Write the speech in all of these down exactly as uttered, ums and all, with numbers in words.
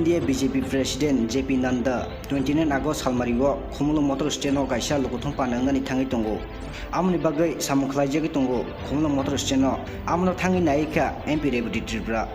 B J P President J P Nanda twenty nine August salmari o Khumulwng Motor Stand o kaisa lukuthum panda wngnani thangwi tongo. Amoni bagwi samung khlaijagwi tongo Khumulwng Motor Stand o. Amono thangwi nai kha M P Rebati Tripura.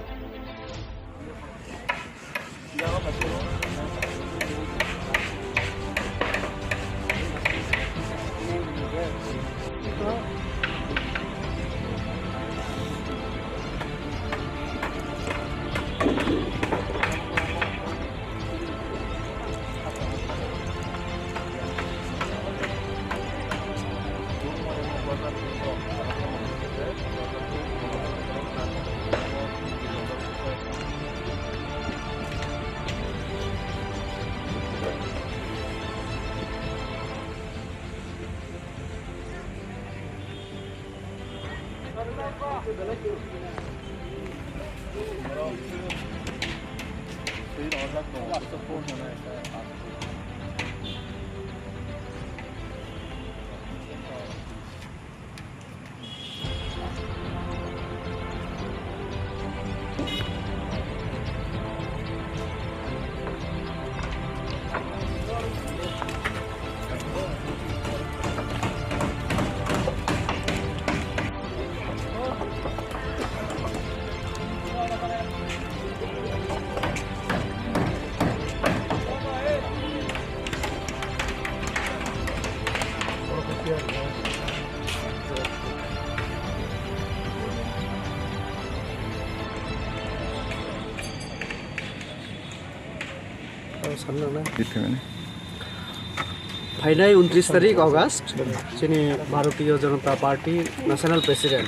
Phainai untris tarik August, chini Bharatiya Janata Party National President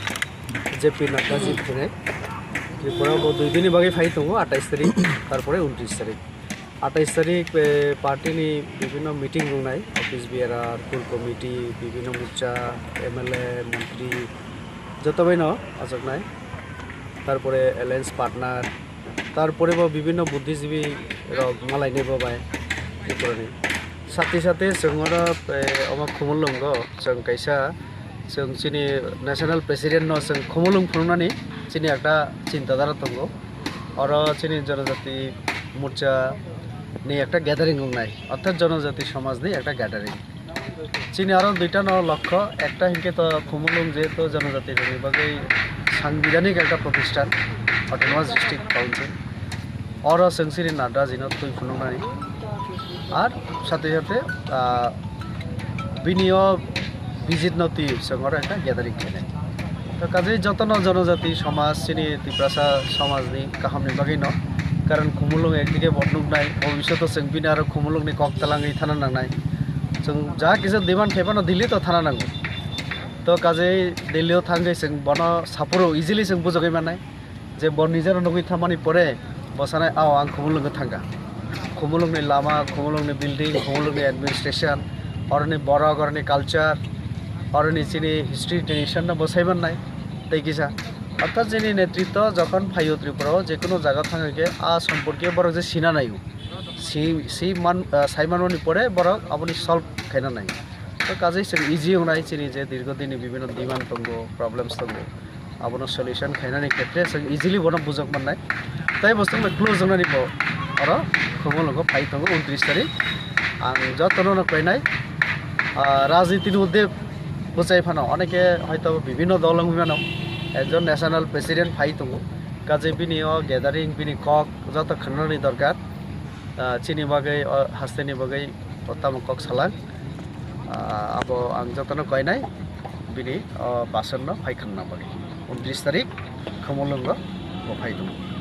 J P Nadda ji phainai. Tripura bo dui dini bagwi phai tongo, atais tarik, tarpore untris tarik. Atais tarik, eh, party ni bibhinno meeting wngnai, office bearer, core committee, bibhinno morcha, M L A, montri, joto baino achuknai. Tarpore alliance partner, tarpore bo bibhinno buddhijibi rok malainai bo bai Tripurani. Sate sate chwng oro, eh, omo Khumulwngo chwng kaisa, chwng chini national president no chwng Khumulwng phunuknani chini ekta chinta dhara tongo. Oro chini Janajati Morcha ni ekta gathering wngnai, orthat Janajati somaj ni ekta gathering. Chini aro duita no lokho, ekta hinkhe to Khumulwng jehetu Janajati rokni bagwi sangbidhanik ekta protisthan, Autonomous District Council. Oro chwng chini Nadda jino twi phunuknani. Ar sate sate, ah, bini o visit no twi chwng oro ekta gathering khainai. To kajai jotono Janajati somaj, chini Tiprasa somajni kahamni bagwino. Karon Khumulwng ekdike bo nuknai, bhobishoto chwng bini aro Khumulwngni kok talangwi thana nangnai. Chwng ja kisa demand khaibano Delhi to thana nango. To kajai Delhi o thangwi chwng bono saporo easily chwng bujogwi mannai. Je bo nijero nugwi thammani pore bo sanai, "Ao, ang Khumulwngo thangkha." Khumulwngni lama, Khumulwngni building, Khumulwngni administration, oroni borok, oroni culture, oroni chini history, tradition no bo sai mannai. Tei kisa. Orthat chini netritwo jokhon phaio Tripura o, je kono jaga thangwi khe a somporke borok je sina naio. Si, si man, ah, sai manmani pore borok aboni solve khaina naio. To kajai chwng easy wngnai chini je dirgo dini bibhinno demand tongo, problems tongo. Abono solution khainani khetre chwng easily bono bujok mannai. Tai bo chwngno close wngnani bo oro Khumulwngo phai tongo untris tarik. Ang jotono no koinai, ah, rajniti ni ude bwchai phano oneke hoito bibhinno dol wngwi mano. Ekjon national president phai tongo. Kajai bini o gathering, bini kok joto khwnani dorkar. Ah, chini bagwi, o hasteni bagwi o tamo kok salang. Ah, abo ang jotono koinai bini o basonno phai khwnna bagwi. Untris tarik Khumulwngo bo phai tongo.